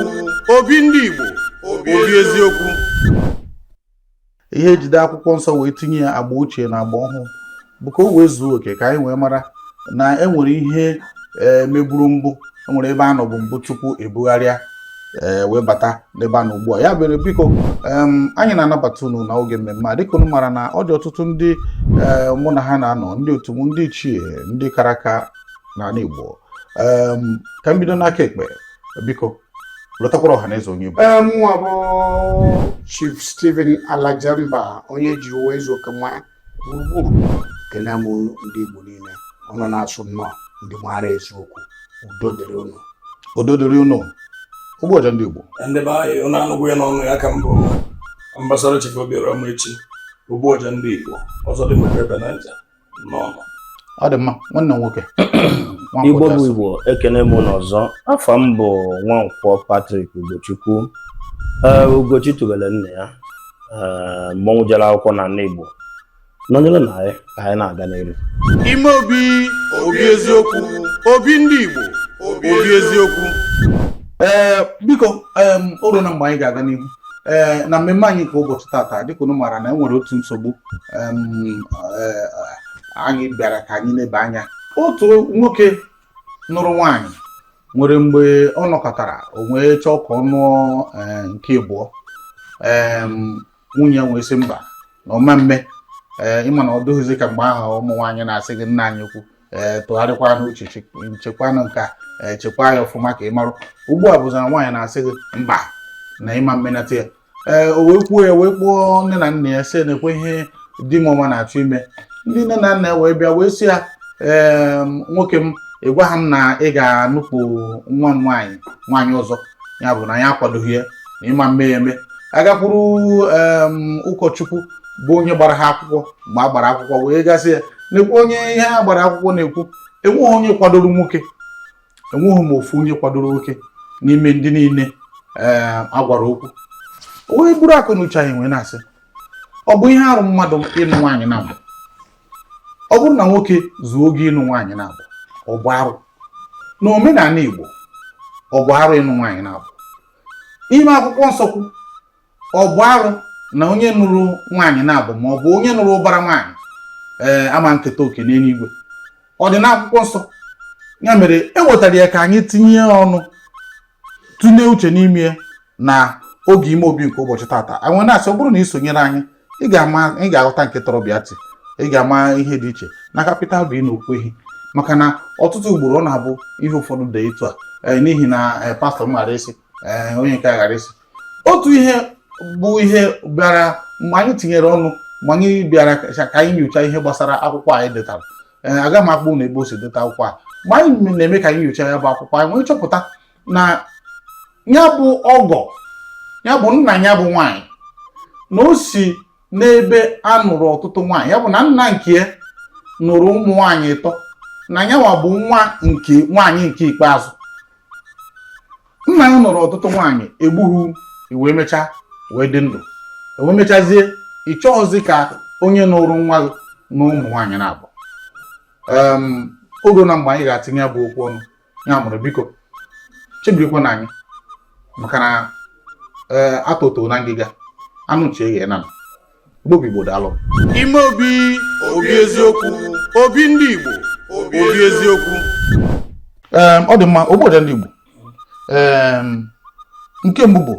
eziokwu. Obi ndị Igbo, obi eziokwu. Ihe ejide akwụkwọ nsọ wee tinye ya agba ochie na agba ọhụụ bụ ka o wee zuo oke, ka anyị wee mara na e nwere ihe megburu mbụ, e nwere ebe a nọbụ mbụ tupu ebugharịa wee bata n'ebe a nọ ugbu a. Ya mere, biko, anyị na-anabata unu na oge mmemme a. Dịka unu mara na ọ dị ọtụtụ ndị mụ na ha na-anọ, ndị otu m, ndị ichie, ndị kara aka n'ala Igbo. Ka m bido n'aka ekpe. Biko, lọtakwara ọha na eze onye Igbo. Ee, mụnwa bụ Chief Stephen Alajemba, onye ji uwe ezu oke mara gburugburu. Kene m ndị Igbo niile ọnụ na-asụ nnọọ, ndị maara eziokwu. Udo dịrị unu. Udo dịrị unu. Ogbuọja ndị Igbo. Ndị be anyị, ụnụ anụgwụ ya n'ọnụ ya ka mbụ, Ambassador Chief Obiora Amaechi, Ogbuọja ndị Igbo ọzọ dị n'Ugwu ebe Naija n'ọnụ. Ọ dị mma, nwanne m nwoke Nwankwọ. Igbo bụ Jason. Igbo, ekene m unu ọzọ. Afa m bụ Nwankwọ Patrick Ugochukwu, ee, Ugochi tubele nna ya, ee, mmọnwụ jere akwụkwọ na ala Igbo. Nọnyere na anyị ka anyị na-aga n'iru. Ime obi, obi eziokwu. Obi ndị Igbo, obi eziokwu. Ee, biko, o ruo na mgbe anyị ga-aga n'ihu na mmemme anyị nke ụbọchị tata. Dịka unu maara na e nwere otu nsogbu anyị bịara ka anyị leba anya. Otu nwoke nụrụ nwaanyị nwere mgbe ọ nọkọtara, o wee chọọ ka ọ nụọ nke ịbụọ. Nwunye ya wee sị mba, na ọma mme. Ee, ịma na ọ dịghịzị ka mgbe ahụ ụmụ nwaanyị na-asị gị, nna anyị ukwu, ee, tụgharịkwa n'uche, chekwanụ nke a, ee, chekwaa ya ọfụma ka ị marụ. Ugbu a bụzi na nwaanyị na-asị gị mba, na ịma mmenata ya. Ee, o wee kwuo ya, wee kpọọ nne na nna ya, sị na-ekwe ihe di m ọma na-achọ ime. Ndị nne na nna ya wee bịa wee sị ya, ee, nwoke m, ị gwa ha m na ị ga-anụpụ nwa m nwaanyị nwaanyị ọzọ, ya bụ na ya akwadoghị ya, na ịma mme ya eme. Agakwuru ụkọchukwu bụ onye gbara ha akwụkwọ. Mgbe a gbara akwụkwọ wee gasị ya na-ekwu onye ihe ha gbara akwụkwọ na-ekwu, enweghị onye kwadoro nwoke, enweghị m ofu onye kwadoro nwoke n'ime ndị niile ee a gwara okwu. O wee buru akụ na uche anyị wee na-asị, ọ bụ ihe arụ mmadụ ịnụ nwaanyị na mbụ? Ọ bụrụ na nwoke zuo oge ịnụ nwaanyị na abụ, ọ bụ arụ na omenala Igbo? Ọ bụ arụ ịnụ nwaanyị na abụ? N'ime akwụkwọ nsọ kwu, ọ bụ arụ na onye nụrụ nwaanyị na-abụ ma ọ bụ onye nụrụ ụbara nwaanyị ee ama nketa oke n'eluigwe? Ọ dị n'akwụkwọ nsọ. Ya mere e wetara ya ka anyị tinye ọnụ, tụnye uche n'ime ya na oge ime obi nke ụbọchị tata. Anyị na-asị, ọ bụrụ na ị sonyere anyị, ị ga-ama, ị ga-aghọta nke tọrọ bịa tị, ị ga-ama ihe dị iche na capital B na okwu ehi, maka na ọtụtụ ugboro ọ na-abụ ihe ụfọdụ dị etu a, n'ihi na pastọ m ghara isi, onye nke a ghara isi. Otu ihe bụ ihe bịara mgbe anyị tinyere ọnụ, mgbe anyị bịara ka anyị nyochaa ihe gbasara akwụkwọ anyị detara, ee, agaghị m akpọ unu ebe o si deta akwụkwọ a. Mgbe anyị na-eme ka anyị nyochaa ya bụ akwụkwọ, anyị wee chọpụta na ya bụ ọgọ ya bụ nna ya bụ nwaanyị, na o si n'ebe a nụrụ ọtụtụ nwaanyị, ya bụ na nna nke ya nụrụ ụmụ nwaanyị ịtọ, na yanwa bụ nwa nke nwaanyị nke ikpeazụ. Nna ya nụrụ ọtụtụ nwaanyị, egbughị, wee mechaa wee dị ndụ, wee mechazie ị chọghịzi ka onye nụrụ nwa gị na ụmụ nwaanyị na-abụ. O ruo na mgbe anyị ga-atinye ya bụ okwu ọnụ. Ya mụrụ, biko, chebirikwa na anyị, maka na ee, atụtụ na ngịga anụ nchi eghe na Igbo bụ Igbo. Daalụ. Ime obi, obi eziokwu. Obi ndị Igbo, obi eziokwu. Ee, ọ dị mma. Ogbuọja ndị Igbo, ee, nke mbụ bụ,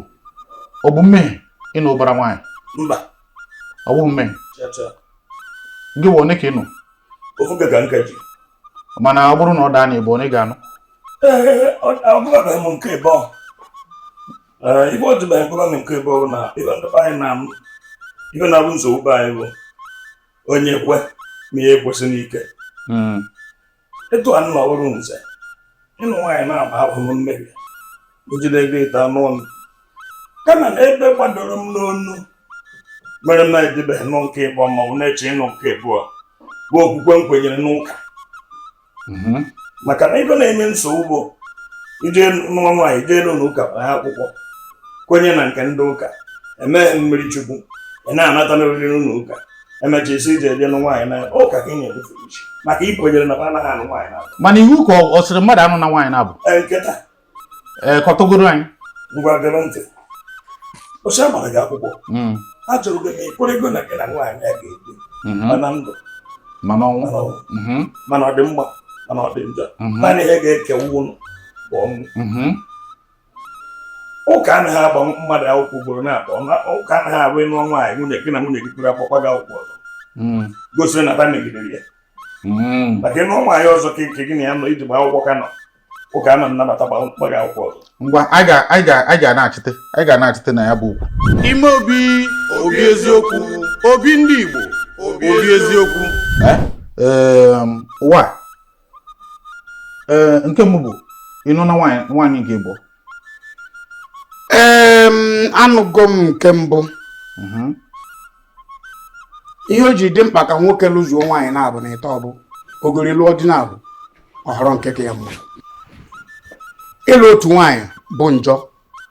ọ bụ mmehie ịnụ ụbara nwaanyị? Mba. Ọ bụghị mmehie? Chacha. Gị bụ one ka ị nụ? Ofu ka nka ji. Mana ọ bụrụ na ọ daa na ịbụ one ga-anụ? Ee, ọ bụrụ m nke ịbụọ. Ee, ibe ọ dịbeghị bụrụ m nke ịbụọ bụ na ibe ndị be anyị na ibe na-abụ nsogbu be anyị bụ onye kwe ma ya ekwesị n'ike. Etu a nna ọrụ nze, ịnụ nwaanyị na-agba abụghị mmehie. Njide ego ite anụ ọnụ, kama na ebe gbadoro m n'onu mere m na-ejibeghị nụ nke ịbụọ ma ọ bụ na-eche ịnụ nke ịbụọ bụ okwukwe m kwenyere n'ụka. Maka na ibe na-enye nsogbu bụ ije nụọ nwaanyị, jee n'ụlọ ụka gbaa akwụkwọ, kwenye na nke ndị ụka, emeghe mmiri chukwu, ị na-anata n'oriri n'ụlọ ụka, emecha isi ije eje nụ nwaanyị na ụka ka ị na-ebufe iche, maka ị kwenyere na anaghị anụ nwaanyị na Mana iwu ka ọ sịrị mmadụ anụ na nwaanyị na-abụ? Ee, nkịta. Ee, kọtụgoro anyị. Ngwa, gere ntị. Ụbọchị a gbara gị akwụkwọ, a jụrụ gị ma ị kwerego na gị na nwaanyị a ga-ebi, mana ndụ, mana ọnwụ, mana ọnwụ, mana ọ dị mma, mana ọ dị njọ, naanị ihe ga-ekewa ụnụ bụ ọnwụ. Ụka anaghị agba mmadụ akwụkwọ ugboro na-abụọ. Ụka anaghị abụ ịnụọ nwaanyị, nwunye gị na nwunye gị kwere akwụkwọ gị akwụkwọ ọzọ, gosiri na ta megidere ya, maka ịnụọ nwaanyị ọzọ ka nke gị na ya nọ iji gba akwụkwọ ka nọ, ụka ama nnabata gba gị akwụkwọ ọzọ. Ngwa, anyị ga na-achịte na ya bụ okwu. Ime obi, obi eziokwu, obi ndị Igbo, obi eziokwu. Ụwa a, ee, nke mbụ bụ ịnụ na nwaanyị nke ịbụọ. Ee, anụgo m nke mbụ. Ihe o ji dị mkpa ka nwoke lụzuo nwaanyị na-abụ na ịtọ bụ ogori lụọ di na-abụ, ọhọrọ nke ka ya mma. Ịlụ otu nwaanyị bụ njọ,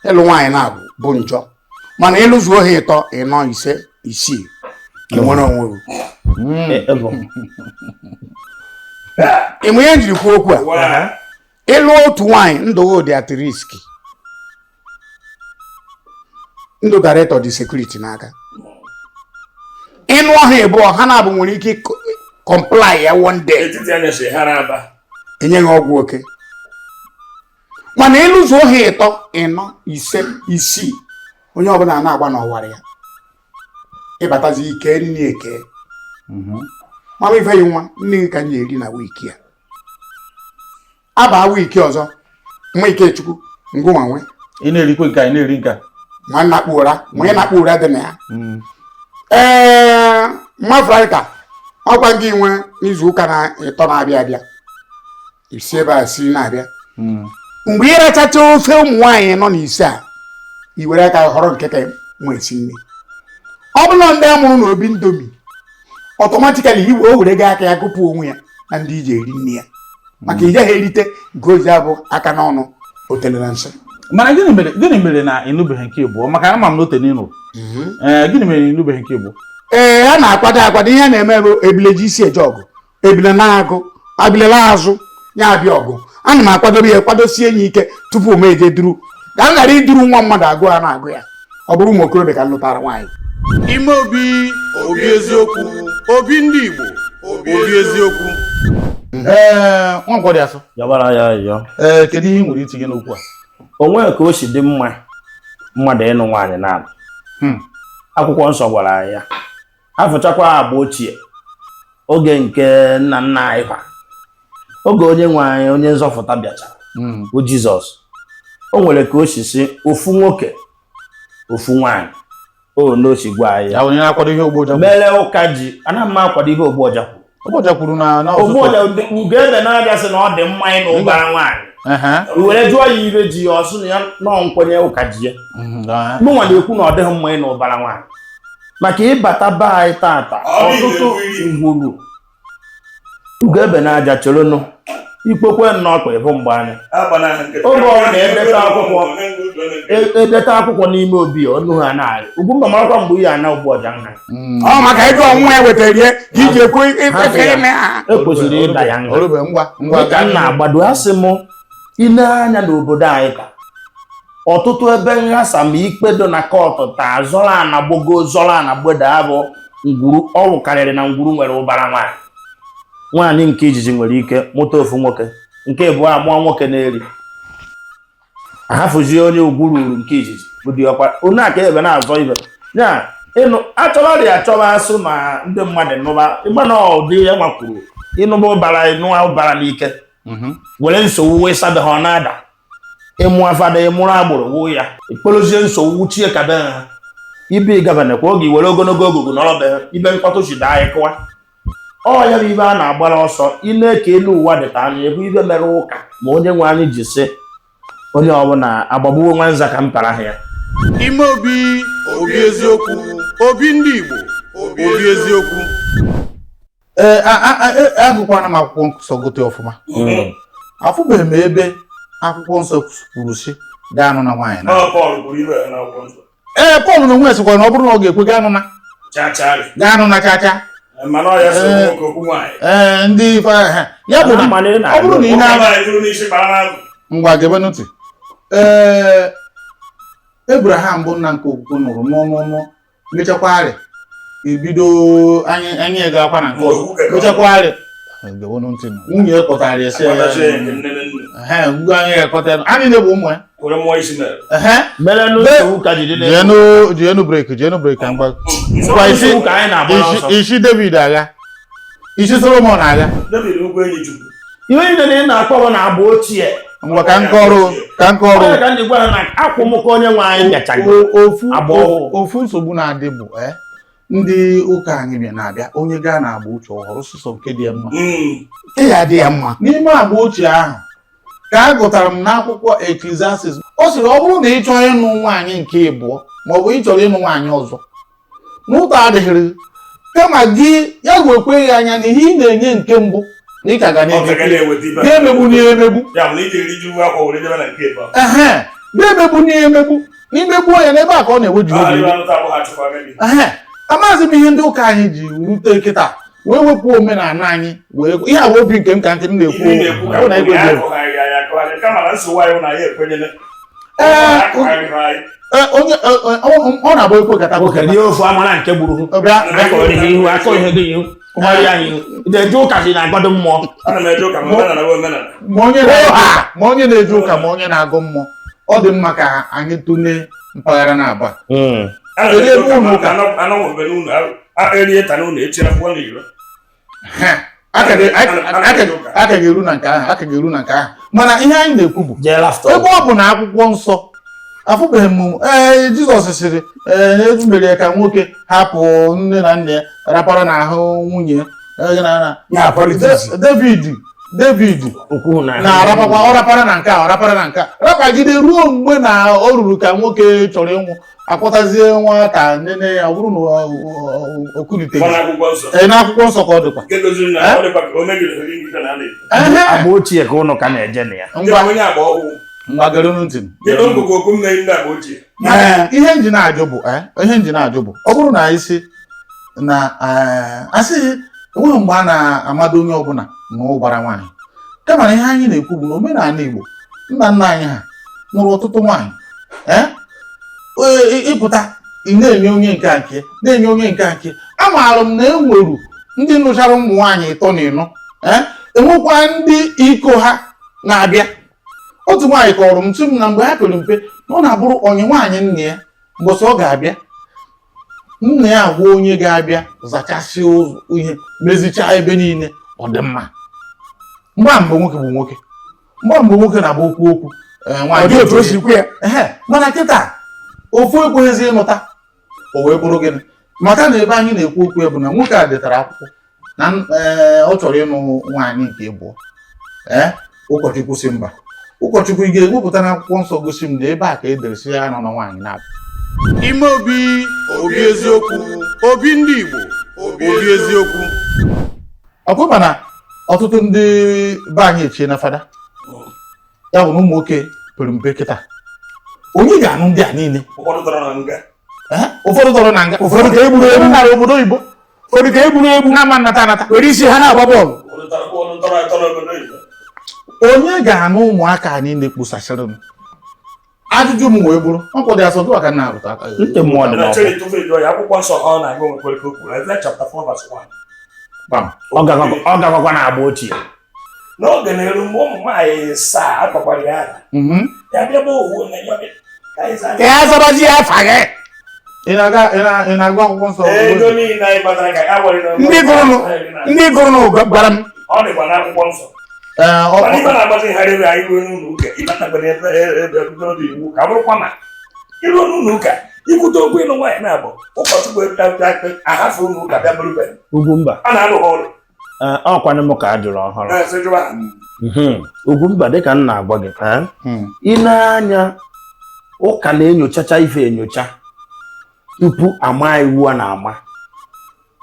ịlụ nwaanyị na-abụ bụ njọ, mana ịlụzuo ha ịtọ, ịnọ, ise, isii, ị nwere onwe gị. Ebo. Ịmụ ihe njiri kwuo okwu a, ịlụ otu nwaanyị, ndụ gị dị at risk, ndụ director dị security n'aka. Ịnụ ọha ịbụọ, ha na-abụ nwere ike comply ya one day. Etiti anya si ha na-aba. Enye gị ọgwụ oke, mana ịlụzuo ha ịtọ, ịnọ, ise, isii, onye ọbụla na-agba n'ọwara ya, ịbatazi ike nni eke. Mama ifeyi nwa nne gị ka m ga-eri na week a, aba week ọzọ, nwa Ikechukwu ngụnwa nwe. Ị na-erikwe nke a, ị na-eri nke a. Nwa nnakpu ụra, ma onye na-akpụ ụra dị na ya. Ee, nwa Afrịka, ọkwa gị nwe n'izu ụka na ịtọ na-abịa abịa, isi ebe a si na-abịa. Mgbe ị rachacha ofe ụmụ nwaanyị nọ n'ise a, i were aka họrọ nke ka nwa esi nri. Ọ bụrụ na ndị a mụrụ n'obi Indomie, automatically iwe o were gị aka ya gụpụ onwe ya na ndị iji eri nri ya, maka ije ha erite nke oji abụ aka n'ọnụ otele na nsị. Mana gịnị mere na ịnụbeghị nke ịbụọ? Maka ama m na ote n'ịnụ. Ee, gịnị mere na ịnụbeghị nke ịbụọ? Ee, a na-akwado akwado. Ihe a na-eme bụ ebile ji isi eje ọgụ, ebile na-agụ ebile azụ ya abịa ọgụ. Ana m akwadobe ya, kwadosie ya ike tupu m eje duru, ka m ghara iduru nwa mmadụ agụ a na-agụ ya. Ọ bụrụ ụmụ okorobịa ka m lụtara nwaanyị. Ime obi, obi eziokwu, obi ndị Igbo, obi eziokwu. Ee, Nwankwọ dị asọ. Yabara ya ayọ. Ee, kedu ihe ị nwere itinye n'okwu a? O nwere ka o si dị mma mmadụ ịnụ nwaanyị na-abụ. Akwụkwọ nsọ gwara anyị ya afụchakwa agba ochie, oge nke nna nna anyị kwa, oge onye nwe anyị, onye nzọpụta bịachara, bụ Jizọs, o nwere ka o si si ofu nwoke ofu nwaanyị o n'osi gwa anyị ya. Ya onye na-akwado ihe Ogboja kwuru. Mere ụka ji ana m akwado ihe Ogbuọja kwuru. Ogboja kwuru na ọtụtụ. Ogbuọja ugo ebe na-abịa sị na ọ dị mma ịnụ ụbara nwaanyị. Were jụọ ya ibe ji ya, ọsụ na ya nọọ nkwenye ụka ji ya. Mụnwa na-ekwu na ọ dịghị mma ịnụ ụbara nwaanyị, maka ịbata be anyị tata, Ọ bụ ọtụtụ ihe ngwuru ugo ebe na-aja cherenụ ikpekwe nnọọ ịbụ mgbe anyị Oge ọ na-edeta akwụkwọ, edeta akwụkwọ n'ime obi ya, ọnụ ha na-arị ugwu mba, marakwa mgbe ihe ana Ogbuọja nha. Ọ maka ego ọnwụ ya wetara ya ka iji ekwu ife ime ha. Ekwesịrị ịda ya nha. Orube, ngwa ngwa. Dịka m na-agbado, asị m ile anya n'obodo anyị ka ọtụtụ ebe nghasa ma ikpe dị na court taa, zọrọ ana gbogo, zọrọ ana gbeda, abụ ngwuru ọwụ karịrị na ngwuru nwere ụbara nwaanyị. Nwaanyị nke izizi nwere ike mụta ofu nwoke, nke abụọ amụọ nwoke na-eri, ahafụzie onye ugwu ruru nke izizi bụ diọkwa onye aka ebe na-azọ ibe ya. Ịnụ achọba dị achọba asụ ma ndị mmadụ nụba ịgba na ụdị ya nwakwuru ịnụba ụbara, ịnụa ụbara n'ike, were nsogbu wee sabe ha, ọ na-ada ịmụ afada ịmụrụ agbụrụ wụ ya ikporozie nsogbu wuchie ka be ha ibe gọvanọ kwa oge were ogologo ogugu nọrọ be ha ibe mkpọtụ si daa ịkụwa. Ọ ya bụ ibe a na-agbara ọsọ ile ka elu ụwa dịta anya ebe ibe mere ụka ma onye nwe anyị ji sị onye ọbụla agbagbuo nwa nza ka m para ha ya. Ime obi, obi eziokwu, obi ndị Igbo, obi eziokwu. Ee, agụkwana m akwụkwọ nsọ gote ọfụma, afụbeghị m ebe akwụkwọ nsọ kwuru si gaa nụ na nwaanyị na Ọ Pọl kwuru ibe ya n'akwụkwọ nsọ. Ee, Pọl na onwe ya sịkwara na ọ bụrụ na ọ ga-ekwe, gaa nụ na Chacharị. gaa nụ na chacha. Mana ọ ya so nwoke okwu nwaanyị. Ee, ndị ha ya bụ na Mana ị na-agụ. ọ bụrụ na ị Nwoke na nwaanyị juru n'isi kpara n'azụ. Ngwa, gebe ntị. Ee, Abraham bụ nna nke okwukwe nụrụ nụọ mechakwarị ibido anyị anyị ga-akwa na nke ọzọ mechakwarị Gewenụ ntị nụ. Nwunye ya kpọtara ya sị ya Akpatachi ya nke nne nne. ehe ngwa anyị ga-akọta ya anyị na-ebu ụmụ ya Were mmụọ isi mere. ehe Mere nsogbu ka jide na jienu jienu breki jienu breki ka mgba ngwa isi nsogbu ka anyị na-agba n'ọsọ. isi David agha isi Solomon agha David ugwu enyi Chukwu. Ihe niile na ị na-akpọ bụ na agba ochie. Ngwa ka nkọrụ ka nkọrụ Onye ka ndị gwara na akwụmụkọ onye nwe anyị bịachaghị. Ofu Agba ọhụụ. Ofu nsogbu na-adị bụ ndị ụka anyị bịa na-abịa onye gaa na agba ochie ọhụrụ sụsọ nke dị ya mma. Ị ya adị ya mma. N'ime agba ochie ahụ ka a gụtara m n'akwụkwọ Ecclesiastes, ọ sịrị ọ bụrụ na ị chọrọ ịnụ nwaanyị nke ịbụọ maọbụ ị chọrọ ịnụ nwaanyị ọzọ n'ụtọ adịghịrị kama gị ya gwekwe ya anya na ihe ị na-enye nke mbụ na ị ka ga Ọ na-enye ka na-eweta ibe. ga-emegbu na emegbu. Ya bụ na iji eriju akwa were jebe na nke ịbụ. Ehe, ga-emegbu na emegbu na imegbuo ya n'ebe a ka ọ na-ewe Jehova Ah, iwe. iwe anụta abụghị achụkwa agadi. Ehe, amaghịzị m ihe ndị ụka anyị ji rute kịta wee wepụ omenala anyị wee ihe a bụ obi nke m ka nke m na-ekwu. Ihe ị na-ekwu ka ọ na m kwuru, ya ekwe akụgharị anyị akụgharị kama na nsogbu anyị bụ na anyị ekwenyere. Ee, Akụgharị anyị. Onye ọ na-agba ekwe kata Nwoke dị ofu amara nke gburu hụ. bịa. Akọ ihe ihu, akọ ihe gị ihu. Kụgharịa anyị ihu. Na-eje ụka si na-agbado mmụọ. Ana m eje ụka ma omenala bụ omenala. Ma onye na-eje ụka ma onye na-agụ mmụọ, ọ dị mma ka anyị tụlee mpaghara na-aba. Ana m eje Kedu ebe ụka ụlọ ma ụka? anọnwebe n'ụlọ erie ta n'ụlọ echira pụọ n'iro. Aka ga-eru na nke ahụ, aka ga-eru na nke ahụ, mana ihe anyị na-ekwu bụ Jee laftọ. ebe ọ bụ na akwụkwọ nsọ afụbeghị m ee Jizọs sịrị ee ezubere ka nwoke hapụ nne na nna ya rapara n'ahụ nwunye ya. Ya politics. David Okwu na na-arapakwa, ọ rapara na nke a, ọ rapara na nke a, rapagide ruo mgbe na o ruru ka nwoke chọrọ ịnwụ akpọtazie nwata nene ya, ọ bụrụ na o kuliteghị. Mana akwụkwọ nsọ. Ee, n'akwụkwọ nsọ ka ọ dịkwa. Nke gosiri na ọ dịkwa ka o megidere ihe ndị na na-ekwu. Ehe. Agba ochie ka ụnụ ka na-eje na ya. Ngwa Onye agba ọhụụ. ngwa gerenụ ntị m. Kedu ngụgụ okwu mmeri ndị agba ochie? Ihe nji na-ajụ bụ ihe nji na-ajụ bụ ọ bụrụ na anyị si na asịghị enweghị mgbe a na-amado onye ọbụla na ọ gbara nwaanyị, kama na ihe anyị na-ekwu bụ na omenala Igbo nna nna anyị ha nụrụ ọtụtụ nwaanyị. Ịpụta ị na-enye onye nke a nke na-enye onye nke a nke, amaara m na e nwere ndị nụchara ụmụ nwaanyị 3 na 4, enwekwa ndị iko ha na-abịa. Otu nwaanyị kọrọ m sị m na mgbe ha pere mpe na ọ na-abụrụ onye nwaanyị nna ya mbọsị ọ ga-abịa, nna ya agwa onye ga-abịa zachasị ụzọ ihe mezichaa ebe niile, ọ dị mma. Mgbe nwoke bụ nwoke, mgbe nwoke na-agba okwu okwu Ọ dị otu o si kwu ya. Ehe, mana kịta ofu ekweghịzi ịnụta, o wee bụrụ gịnị? Maka na ebe anyị na-ekwu okwu ya bụ na nwoke a detara akwụkwọ na ọ chọrọ ịnụ nwaanyị nke ịbụọ. Ee, ụkọchukwu si mba. Ụkọchukwu, ị ga-ewepụta n'akwụkwọ nsọ gosi m na ebe a ka e dere si ya nọ na nwaanyị na-abịa. Ime obi obi eziokwu, obi ndị Igbo, obi eziokwu. Ọ bụ mana ọtụtụ ndị be anyị echie na fada, ya bụ na ụmụ nwoke pere mpe kịta, onye ga-anụ ndị a niile? Ụfọdụ tọrọ na nga. Ụfọdụ tọrọ na nga, Ụfọdụ ka egburu egbu. nara obodo oyibo, Ụfọdụ ka egburu egbu. na-ama nnata anata. Were isi ha na-agba bọọlụ. Ụfọdụ tọrọ tọrọ obodo oyibo. Onye ga-anụ ụmụaka a niile kpụsasịrị m? Ajụjụ m wee bụrụ ọkwụ dị asọ gị ka na-arụta aka. Ntị mmụọ dị Na n'ọkụ. chere tụfu eju ya akwụkwọ nsọ ọ na-agụ nwekwere ka o kwuru Isaiah chapter 4 verse 1. Bam. Ọ gakọkwa na agba ochie. N'oge na-eru mgbe ụmụ nwaanyị saa akpakwara ya aha. Ya bịa bụ owu na ya bịa. Ka anyị zaa. Ka ya zabazie afa gị. Ị na-agụ akwụkwọ nsọ? Ego niile anyị kpatara ka ya were na- Ndị gụrụ ndị gụrụ nụ gwara m. Ọ dịkwa n'akwụkwọ nsọ. Ee, Mana ife na-agbazigharị ebe anyị ruo n'ụlọ ụka ịbatakwara ebe ebe ebe ọ dị iwu ka bụrụkwa na iruo n'ụlọ ụka ikwute okwu ịnụ nwaanyị na-abụ ụkọchukwu ahafụ ụlọ ụka bịa bụrụ be Ugwumba. a na-alụ ha ọrụ. Ọkwanụ m ka a jụrụ ọhụrụ. Na-asị jụwa ha. Ugwumba, dịka m na-agwa gị, ị na-anya ụka na-enyochacha ife enyocha tupu ama iwu a na-ama.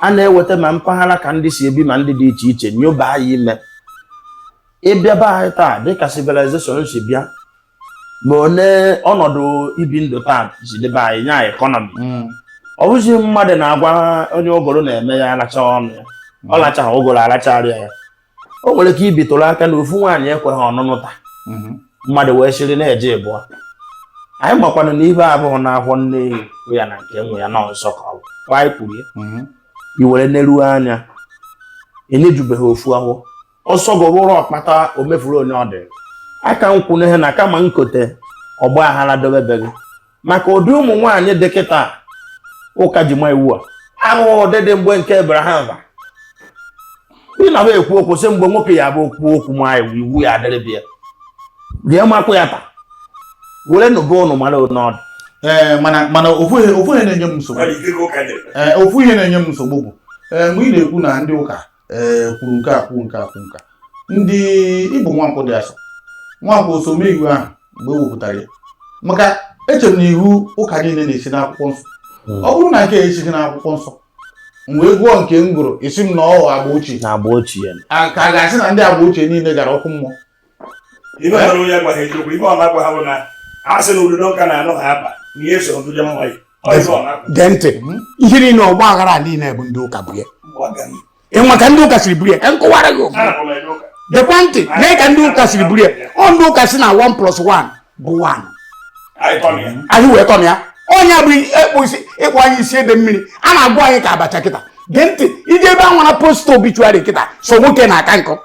A na-eweta ma mpaghara ka ndị si ebi ma ndị dị iche iche nyoba ya ime. Ịbịa be anyị taa dịka civilization si bịa ma one ọnọdụ ibi ndụ taa si debe anyị nya ekọnọmi. Ọ bụghị mmadụ na-agwa onye ụgụrụ na-eme ya alacha ọnụ ya, ọ lacha ụgụrụ alacharịa ya. O nwere ike ibitụrụ aka na ofu nwaanyị ekweghị ọnụnụ taa, mmadụ wee sịrị na-eje ịbụọ. Anyị makwanụ na ibe abụghị na-ahwọ nne ewu ya na nke nwe ya nọ nsọ ka ọ bụ. Kwa anyị kwuru ya. I were neruo anya, enyejubeghị ofu ahụ ọsọ gọbụrụ ọkpata o mefuru onye ọ dị aka nkwụ n'ihe na kama nkote ọgba aghara dobebeghị maka ụdị ụmụ nwaanyị dị kịta ụka ji ma iwu a abụghị ụdị dị mgbe nke Abraham ba ị na ekwu okwu sị mgbe nwoke ya abụ okwu okwu ma iwu iwu ya adịrị bịa rie makwụ ya taa were nụba ụnụ mara n'ọdụ. Ee, mana ofu ihe na-enye m nsogbu. Ọ dị ike ụka nyere. Ee, ofu ihe na-enye m nsogbu bụ ee, mgbe ị na-ekwu na ndị ụka ee kwuru nke a, kwuo nke a, kwuo nke a, ndị Igbo Nwankwọ dị asọ, Nwankwọ so mee iwu ahụ mgbe e wepụtara ya, maka echere m na iwu ụka niile na-esi n'akwụkwọ nsọ. Ọ bụrụ na nke a esighị n'akwụkwọ nsọ, m wee gụọ nke m gụrụ, esi m na ọ agba ochie. Na agba ochie. A ka a ga-asị na ndị agba ochie niile gara ọkụ mmụọ? Ibe mere onye agwaghị eziokwu, ibe ọ na-agwa ha bụ na a sị na ududo nka na-anụ ha aba na ihe so ndụje mma ya. Ọ ife ọ na-agwa. Gee ntị, ihe niile ọgba aghara niile bụ ndị ụka bụ ya. Gwaga m. Ị ma ka ndị ụka siri buru ya, ka m kọwara gị ọfụma. Anakwa m eje ụka. Gekwa ntị, lee ka ndị ụka siri buru ya. Ọ ndị ụka si na 1 plus 1 bụ 1. Anyị tọ na ya. Anyị wee tọ na ya. Onye bụ ịkpụ isi ịkpụ anyị isi ede mmiri a na-agụ anyị ka abacha kịta. Gee ntị, ije ebe a nwara post obituary kịta, so nwoke na-aka nkọ.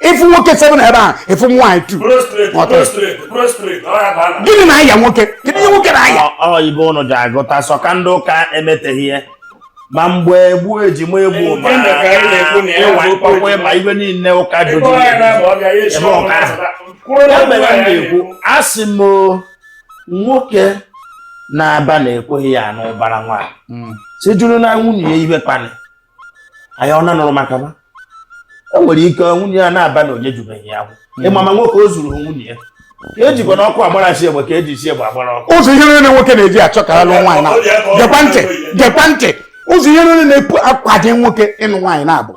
Ịfụ nwoke 7 ebe ahụ, ịfụ nwaanyị 2. Prostrate, Ọ tọrọ. prostrate, prostrate, ọ ya bụ a na. Gịnị na-aya nwoke? Kedu ihe nwoke na-aya? Ọ ibe ụnụ ji agụta sọ ka ndị ụka emeteghị ihe ma mgbe egbuo ejima egbu ma Nke ndị ka anyị na-ekwu na ya ịwa bụ okwu mkpọkwa ma ibe niile ụka Ebe jụrụ ọ ya na-abụ ọbịa, ya esi ebe ọnwụ ụka ahụ. na-asata. Kwuo na Ya mere okwu m anyị na-ekwu, na-ekwu. asị m o, nwoke na-aba na-ekweghị ya anụ ụbara nwaanyị si jụrụ na nwunye ya ibe kpanị anyị ọ na-anụrụ maka ba e nwere ike nwunye ya na-aba na onye jubeghị ya akwụ ịma ma nwoke o zuru nwunye ya ka ejikwa na ọkụ agbara si egbe ka eji si egbe agbara ọkụ. Ụzọ ihe niile nwoke na-eji achọ ka ya lụọ nwaanyị na gekwa ntị, gekwa ntị, ụzọ ihe niile na-epu akwaje nwoke ịnụ nwaanyị na-abụ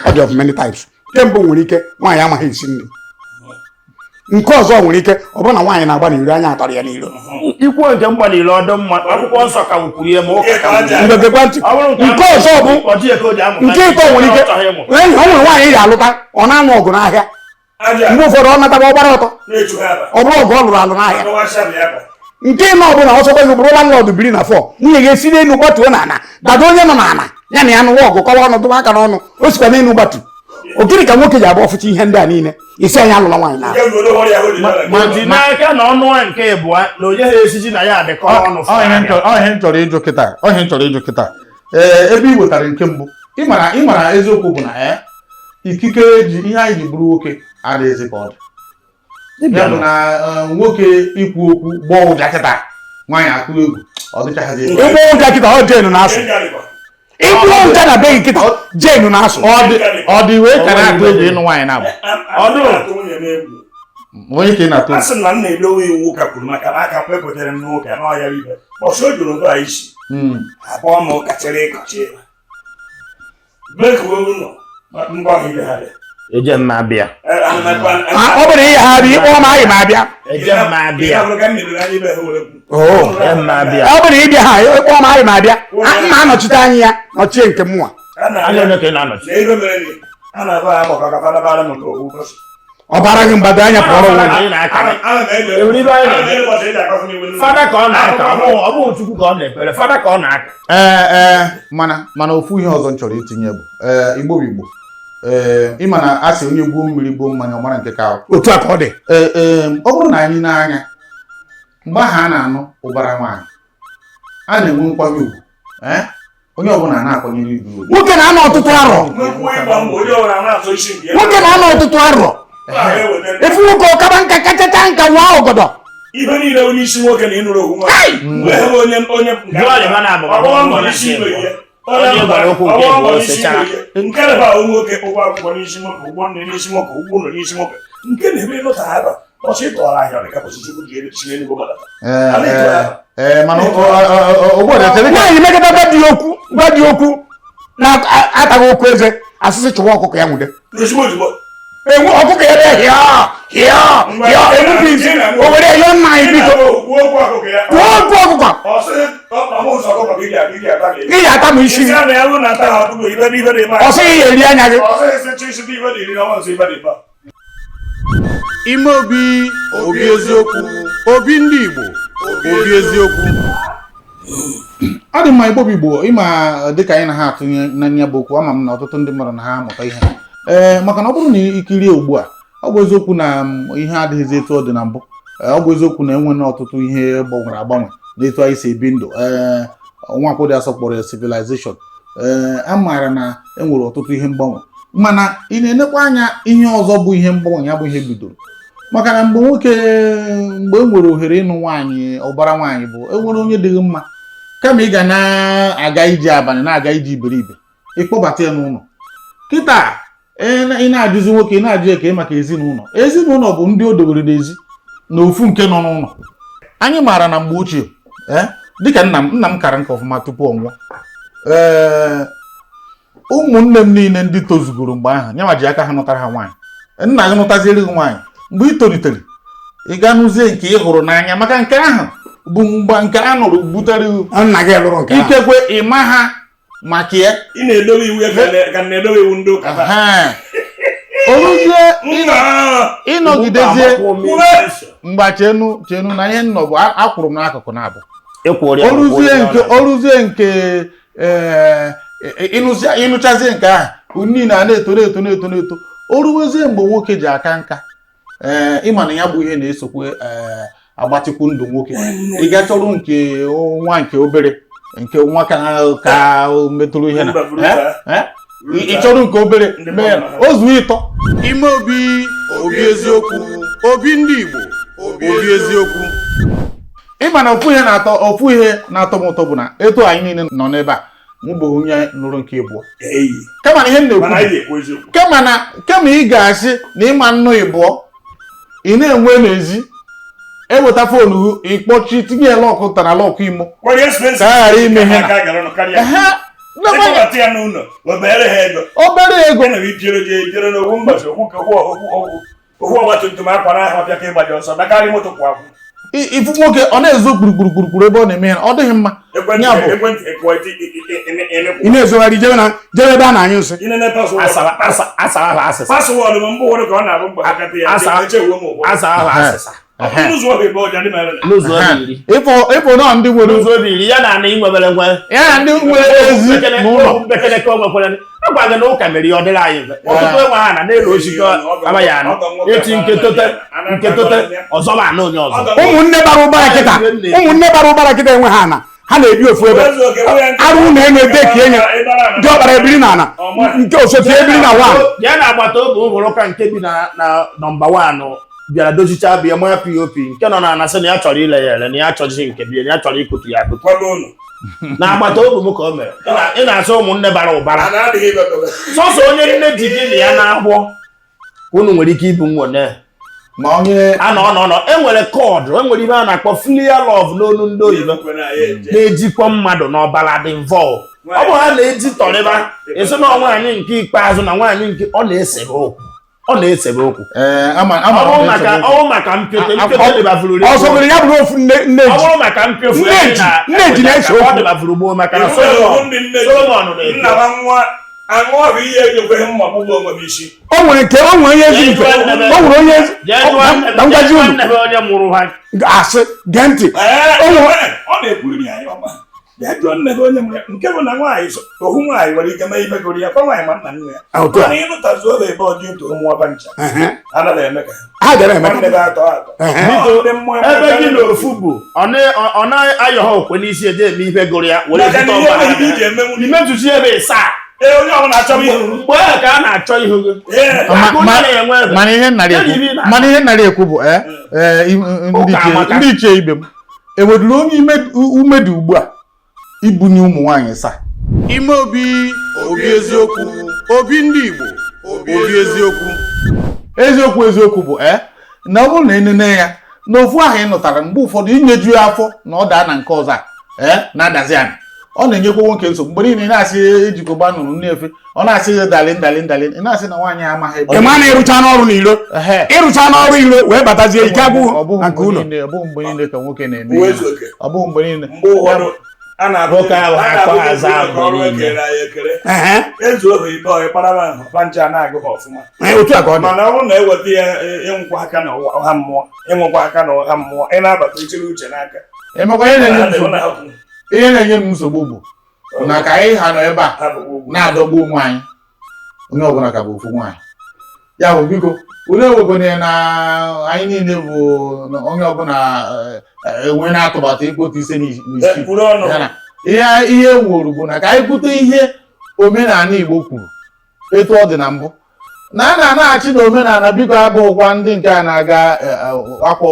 ọ dị of many types. Nke mbụ nwere ike nwaanyị amaghị esi nri. Nke ọzọ nwere ike ọ bụrụ na nwaanyị na-agba n'iro, anya atọrọ ya n'iro. Ikwuo nke mgbanile ọdụ mma, akwụkwọ nsọ ka kwuru ihe ma ụka ka kwuru. Mgbe gekwa ntị, Ọ bụrụ nke ọzọ bụ ọjị ya ka o ji amụta nke ịtọ nwere ike ọ chọghị ịmụ. enyi ọ nwere nwaanyị ya alụta, ọ na-anụ ọgụ n'ahịa. Aja Mgbe ụfọdụ ọ nataba ọgbara ọtọ, na-echu ha aba. ọ bụrụ ọgụ ọ lụrụ alụ n'ahịa. Akọwasịa bụ ya aba. Nke ịnọ ọbụla ọsọkwa gị bụrụ landlord biri na fọ, nwunye ga-esi n'elu gbatuo n'ala, dado onye nọ n'ala ya na ya nụwa ọgụ, kọwa ọnụ, dụba aka n'ọnụ, o sikwa n'elu gbatu. Ogiri ka nwoke ji agba ọfụcha ihe ndị a niile isi anyị alụla nwaanyị na Nke bụ na ọrịa ahụ dị n'ala. Ma ji n'aka na ọnụ a nke ịbụa na onye ha esiji na ya adịkọ ọnụ. Ọ ihe m chọrọ- ọ ihe m chọrọ ịjụ kịta, ọ ihe m chọrọ ịjụ kịta, ee, ebe ị wetara nke mbụ, ịmara ịmara eziokwu bụ na ee, ikikere ji ihe anyị ji bụrụ nwoke adịghịzị ka ọ dị ya bụ na nwoke ikwu okwu gbọọ ụja kịta, nwaanyị akụ egwu, ọ dịchaghịzị etu. Ịgbọ ụja kịta, ọ jenu na-asụ. Ịgbọ ụja na be gị kịta, jenu na-asụ. Ọ dị wee ka na-atụ egwu ịnụ nwaanyị na-abụ. Ọdụ atụ nwunye m egwu. Onye ka ị na-atụ A egwu? sị m na m na-edowe iwu ụka kwuru maka na aka kwekwetara m n'ụka na ọya ibe ọsọ o juru ụtọ isi abụọ m ụka chere ịkọchi ya bekuo ụlọ ngwa ahụ ibe ha dị. Eje m abịa. Eh, ana m ekwe- Ọ bụrụ ihe ha bịa ịkpọ m, anyị ma abịa. Eje m abịa. Ihe ọbụla ka m meriri anya ibe ha were kwu. Oo. Eje m abịa. Ọ bụrụ ịbịa ha ịkpọ m, anyị ma abịa. Mma anọchite anya ya nọchie nke mụnwa. A na- Anya onye ka ị na-anọchi? Na ebe mere ni, a na-aba ha maka ka fada bara m nke okwu ụbọchị. Ọ bara gị mgbado anya pụọrọ onwe gị. Anyị na-aka. Ana m ele- Ewere ibe anyị ana m na-eme. ele ụbọchị eji akọsị m iwe n'ụlọ. Fada ka ọ na-aka, ọ bụghị Chukwu ka ọ na-ekpere, fada ka ọ na-aka. Ee ee, mana ofu ihe ọzọ m chọrọ itinye bụ ee, Igbo bụ Igbo, ee, ịma na a sị onye gbuo mmiri gbuo mmanya ọ mara nke ka ahụ. Otu a ka ọ dị. Ee ee, ọ bụrụ na anyị na-anya mgbe ahụ a na-anụ ụbara nwaanyị, a na-enwe nkwanye ugwu, ee, onye ọbụla na-akwanyere ibe ugwu. Nwoke na-anọ ọtụtụ arọ. Nwekwu ịgba mbọ, onye ọbụla na-atụ isi nke ya. Nwoke na-anọ ọtụtụ arọ. Ọ na-eweta Efu nwoke ọkaba nka kachacha nka nwa ọgọdọ. Ihe niile onye isi nwoke na ịnụrụ okwu nwaanyị. Mgbe ha bụ onye onye Jụọ ọlịba na abụba Ọ bụ mbọ onye n'isi nke ibe mbụ. ya. Onye gwara okwu nke Ọ mbụ, mbọ n'isi sechara. ibe ya. Nke na bụ nwoke ụgwọ akwụkwọ n'isi nwoke, ụgwọ nri n'isi nwoke, ụgwọ ụlọ n'isi nwoke, nke na-eme ịlụta aba ọsọ ịtọrọ ahịa ọ dị ka kwụsị Chukwu ji elu si n'eluigwe gbadata. Ee A na-etu ee aha. ee, mana ogbu chere ka Nwaanyị megide gwa di ya okwu, gwa di ya okwu na-ataghị okwu eze, asịsị chụwa ọkụkọ ya nwude. Ozugbo ozugbo. Enwe ọkụkọ ya bịa hịọ hịọ hịọ enwepụ isi o were yọọ nna anyị biko. Kwuo okwu ọkụkọ ya. Kwuo okwu ọkụkọ. Ọ sị ọ bụ nsọ ọkụkọ ka ị ga- ị ga-ata gị. Ị ga-ata m isi. Isi a na ya bụrụ na ata ha ọtụtụ ibe n'ibe dị mma. Ọ sịghị ya eri anya gị. Ọ sịghị sị chi isi n'ibe dị iri na ọnwa nsọ ibe dị mma. Ime obi, obi eziokwu, obi ndị Igbo, obi eziokwu. Ọ dị mma. Igbo bụ Igbo. Ịma dịka anyị na ha atụnye n'anya bụ okwu, ama m na ọtụtụ ndị mmadụ na ha amụta ihe, ee, maka na ọ bụrụ na ikirie ugbu a, ọ bụ eziokwu na ihe adịghịzi etu ọ dị na mbụ. Ee, ọ bụ eziokwu na enwe ọtụtụ ihe gbanwere agbanwe n'etu anyị si ebi ndụ. Ee, nwa dị asọ kpọrọ ya civilization. Ee, a maara na enwere ọtụtụ ihe mgbanwe, mana ị na-enekwa anya ihe ọzọ bụ ihe mgbanwe ya bụ ihe bidoro, maka na mgbe nwoke, mgbe e nwere ohere ịnụ nwaanyị, ụbara nwaanyị bụ enwere onye dịghị mma, kama ị ga na-aga ije abalị, na-aga ije iberibe, ịkpọbata ya n'ụlọ. Kịta ị na-ajụzi nwoke, ị na-ajụ ya ka ị maka ezinụlọ. Ezinụlọ bụ ndị o dobere n'ezi na ofu nke nọ n'ụlọ. Anyị maara na mgbe ochie, ee, dịka nna m kara nka ọfụma tupu ọ nwụọ, ee, ụmụnne m niile ndị tozugoro mgbe ahụ, nyanwa ji aka ha nụtara ha nwaanyị. Nna gị nụtaziere gị nwaanyị, mgbe ị tolitere, ị ga nụzie nke ị hụrụ n'anya, maka nke ahụ bụ mgbe nke a nụrụ butere Nna gị lụrụ nke ahụ. Ikekwe ịma ha maka ya. Ị na-edobe iwu ya ka na-edobe iwu ndị ụka taa. Oruzie Nna! ịnọgidezie mgba, chenu chenu na ihe nnọ bụ akwụrụ m n'akụkụ na-abụ. Ịkwụrụ ya. Oruzie nke ee, ịnụchazie nke ahụ niile a na-eto, na-eto, na-eto, na-eto, o ruwezie mgbe nwoke ji aka nka, ee, ịma na ya bụ ihe na-esokwe, ee, agbatịkwu ndụ nwoke. Ị ga chọrọ nke nwa nke obere, nke nwa ka metụrụ ihe na Mba, buru taa. Eh? Ị chọrọ nke obere Ndị mee ya. mmadụ. O zuo ịtọ. Ime obi, obi eziokwu, obi ndị Igbo, obi eziokwu. Ịma na ofu ihe na-atọ m ụtọ bụ na etu anyị niile nọ n'ebe a, mụ bụ onye nụrụ nke ịbụọ. Eyi. Kama na ihe m Mana na-ekwu anyị ga-ekwu eziokwu. kama ị ga-asị na ịma nnụ ịbụọ, ị na-enwe n'ezi, eweta phone gị, ịkpọchi, tinye ya lock tara lock imo Kwanye expenses. ka a ghara ime ihe na Aka gara ọnụ karịa. Ehe, Ịkpọbata ya n'ụlọ, webere ha ego. Obere ego. Ị na ijere je ijere n'ogwu mbọchị okwu ka okwu ọgbatumtum akwa n'ahụ ọbịa ka ịgbaji ọsọ dakarị moto kwụ akwụ. Ifu nwoke ọ na-ezo gburugburu gburugburu ebe ọ na-eme ihe, ọ dịghị mma. Ekwentị Ya bụ. Ekwentị ekwe Ị na-ezogharị jebe na jebe ebe a na-anyụ nsị. inene password. Asara ahụ asịsa. Password m mbụ ụfọdụ ka ọ na-abụ mgbe akata ya echewuo m ụfọdụ. Asa ahụ asịsa. N'ụzọ ọbụ ebe ọja dị mere. N'ụzọ obi iri. Ịfụ nọ ndị nwere N'ụzọ obi iri ya na ana inwebere nwe. Ya na ndị nwere ezi n'ụlọ. Mbekele ka o nwekwara. Agwa gị na ụka mere ya ọ dịrị anyị mfe. Ọtụtụ enwe ha na n'elu osisi amaghị anụ eti nke tote ọzọ ma anụ onye ọzọ. Ụmụnne bara ụbara kịta enwe ha ana ha na-ebi ofu ebe. Arụ ụlọ elu ebe ka enye dị, ọkpara ebiri na ana, nke osote ebiri na wan. Ya na agbata obi m hụrụ ka nke bi na number one bịara dozicha bịa manya POP, nke nọ na ana sị na ya chọrọ ile ya ere, na ya achọghị nke bie, na ya chọrọ ikutu ya akụtu. Kwado ụlọ. Na agbata obi m ka o mere. Ị na-asị ụmụnne bara ụbara. A na-adịghị ibe. Sọsọ onye nne ji gị na ya na-agbọ ka unu nwere ike ibu nwone. Ma onye a nọ nọ nọ enwere kọdụ, enwere ihe a na-akpọ filial love n'olu ndị oyibo na-ejikwa mmadụ n'ọbara dị involve. Ọ bụ ha na-eji tọrịba esi na nwaanyị nke ikpeazụ na nwaanyị nke ọ na-esebe okwu, ọ na-esebe okwu. Ee, ama Ọ bụrụ na maka ọ bụrụ maka mpiote mpiote dịbafuru. Ọsọ gịrị ya bụrụ ofu nne nne Ọ ji. bụrụ maka mpiofu Nne ji na-ese okwu. ọ dịbafuru gboo, maka na Solomon na-eto. Nna m nwa aṅụ bụ ihe ejekweghị mma gbugbu onwe m isi. O nwere nke o nwere onye ezi mfe, o nwere onye ezi Jee jụọ nne na ngwazi jee jụọ unu nne ha onye mụrụ ha. Asị gee ntị. Ee, O nwere ọ na-ekwu iri anyị ọma. Bịa jụọ nne gị onye mụrụ ya. Nke bụ na nwaanyị so ohu nwaanyị nwere ike mee ife gụrụ ya kwa nwaanyị ma nna nne ya. Otu a. Mana ịnụtazuo ebe ebe ọ dị otu ụmụ ọba ncha anaghị eme ka Ha gara eme nwanne gị atọ atọ. Biko, Ọ ndị mmụọ ebe gị na ofu bụ ọ na-ayọ ha okwe n'isi eje eme ihe gụrụ ya were Maka na zụta ihe ọbara. enweghị iji emenwu. Imetụchi ebe ịsaa. Ee, onye ọbụla achọrọ ihe. Mgbe ahụ ka a na-achọ ihu gị. Ee. Akụ onye na-enwe ebe. Mana ihe nnarị ekwu Enyi m na- mana ihe nnarị ekwu bụ ee, ndị Ụka amaka. ndị ichie ibe m enweduru onye ume dị ugbu a ibunye ụmụ nwaanyị saa. Ime obi, obi eziokwu, obi ndị Igbo, obi eziokwu. Eziokwu eziokwu bụ, ee, na ọ bụrụ na enene ya na ofu ahụ ị nụtara, mgbe ụfọdụ inyeju ya afọ na ọ daa na nke ọzọ a, ee, na-adazi anyị, ọ na-enyekwa nwoke nsogbu mgbe niile. Ị na-asị ejikwa gbanụrụ nne efe, ọ na-asị gị darling, darling, darling, ị na-asị na nwaanyị amaghị ebe Ị ma na ịrụcha n'ọrụ n'iro, Ehe. ịrụcha n'ọrụ iro wee batazie, ike agwụ Ọ bụghị na nke mgbe ụlọ. niile, ọ bụghị mgbe niile ka nwoke na-eme Uwe ihe. ezu oke. Ọ bụghị mgbe niile. Mgbe ụfọdụ A na-abụ Nwoke ahụ a na-abụ akwa aza ka mgbe ọrụ niile. ekere anyị ekere. Ehe. Ezu ohu ibe ọyị kparaba ahụ pancha a na-agụ ha ọfụma. Ee, otu a ka ọ dị. Mana ọ bụrụ na eweta ya ịnwụkwa aka na ọha mmụọ, ịnwụkwa aka na ọha mmụọ, ị na-abata ichiri uche n'aka. Emekwa ihe na-enye m Ha nsogbu, na-ahapụ- ihe na-enye m nsogbu bụ na ka anyị ha nọ ebe a hapụ ugwu. na-adọgbu onwe anyị, onye ọbụla ka bụ ofu nwaanyị. Ya bụ, biko, unu ewegone na anyị niile bụ na onye ọbụla enwe na-atụmatụ ịkpọta ise n'isii. Kwuru ọnụ. Ya na ihe ihe e nwuru bụ na ka anyị kwute ihe omenala Igbo kwuru etu ọ dị na mbụ na a na-anaghachi na omenala. Biko, abụghịkwa ndị nke a na-aga akwa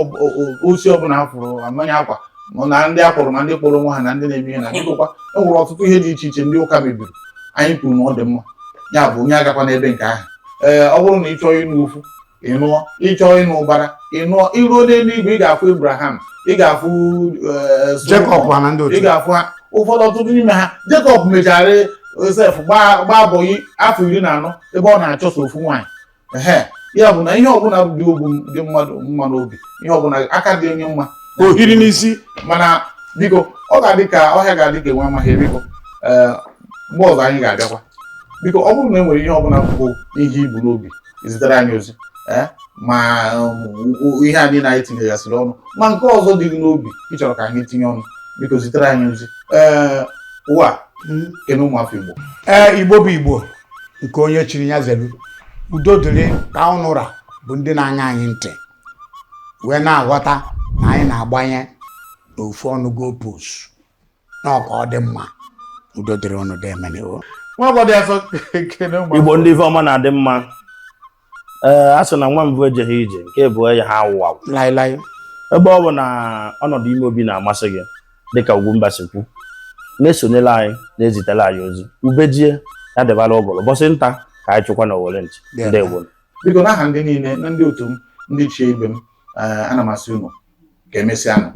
osi ọbụla ha fụrụ amanye akwa, na ndị akwụrụ, ma ndị kpọrọ onwe ha na ndị na-eme ihe na bikokwa, e nwere ọtụtụ ihe dị iche iche ndị ụka mebiri. Anyị kwuru na ọ dị mma, ya bụ onye agakwa n'ebe nke ahụ. Ee, ọ bụrụ na ị chọọ ịnụ ofu, ị nụọ, ị chọọ ịnụ ụbara, ị nụọ. Iruo n'eluigwe, ị ga-afụ Abraham, ị ga-afụ Solomon, Jacob ha na ndị ị otu. ga-afụ ha ụfọdụ, ọtụtụ n'ime ha. Jacob mechara Josef gbaa bọyị afọ 14 ebe ọ na-achọso ofu nwaanyị. Ehe, ya bụ na ihe ọbụla dị ogbu dị mmadụ mma n'obi, ihe ọbụla aka dị onye mma ohiri n'isi. Mana biko, ọ ga-adị ka ọhịa ga-adị ka enwe amaghị. Biko, ee, mgbe ọzọ anyị ga-abịakwa. Biko, ọ bụrụ na e nwere ihe ọbụla bụ ihe ibu n'obi, zitere anyị ozi. Ee, ma ihe a niile anyị tinyegasịrị ọnụ, ma nke ọzọ dị gị n'obi ị chọrọ ka anyị tinye ọnụ, biko zitere anyị ozi. Ee, ụwa kene ụmụafọ Igbo. Ee, Igbo bụ Igbo, nke onye chiri ya zelu. Udo dịrị ka ụnụra bụ ndị na-aṅa anyị ntị wee na-aghọta na anyị na-agbanye n'ofu ọnụ goalpost na ọka ọ dị mma. Udo dịrị ụnụ dị emene o. Nwa agbọdọ afọ, kene ụmụafọ. Igbo ndị ife ọma na-adị mma. Ee, a sị na nwa mbụ ejeghị ije, nke abụọ ya ha awụ awụ. Laịlaị. Ebe ọ bụ na ọnọdụ ime obi na-amasị gị, dịka Ugwumba si kwu, na-esonyela anyị, na-ezitela anyị ozi. Ubejie ya debara ụgụrụ ụbọchị nta ka anyị chụkwa na owere nchi. Ndewo. Biko, n'aha ndị niile na ndị otu m, ndị chie ibe m, ee, ana m asị unu ka emesịa nụ.